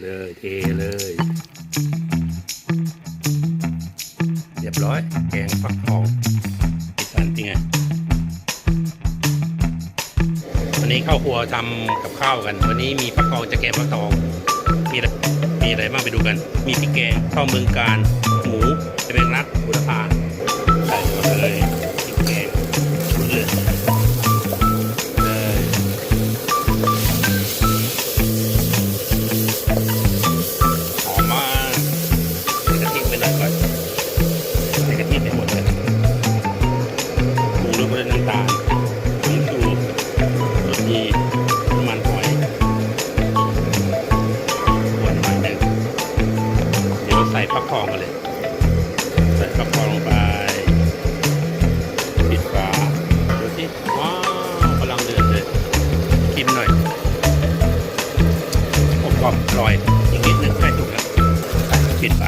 ເລີຍ ເທເລີຍ ຮຽບຮ້ອຍ ແກງຟັກທອງອີສານຕິງ. ວັນນີ້ເຂົ້າຄົວທຳກັບຂ້າວກັນ. ວັນນີ້ມີຟັກທອງ ຈະແກງຟັກທອງ ມີ ມີອະໄລບ້າງ ໄປດູກັນ. ມີພິກແກງ ເຂົ້າເມືອງການ ໝູ ແມງລັກ ໂຫລະພາ ໃສ່ເຂົ້າໄປເລີຍ. ພິກແກງ ເລີຍ ເລີຍ ຫອມມາກ. ໃສ່ກະທິໄປໜ້ອຍກ່ອນ ໃສ່ກະທິໄປໝົດເລີຍ. ປຸງລົດດ້ວຍນ້ຳຕານ ຜົງຊູ ລົດດີ ນ້ຳມັນຫອຍ ກວນໜ້ອຍໜຶ່ງ. ດຽວໃສ່ຟັກທອງກັນເລີຍ. ໃສ່ຟັກທອງລົງໄປ ປິດຝາ ດູຊິ. ວ້າວ ກຳລັງເດືອດເລີຍ. ກິນໜ້ອຍ ອົບກອບອະລ່ອຍ ອີກນິດໜຶ່ງ ໃກ້ສຸກແລ້ວ. ປິດໄປ.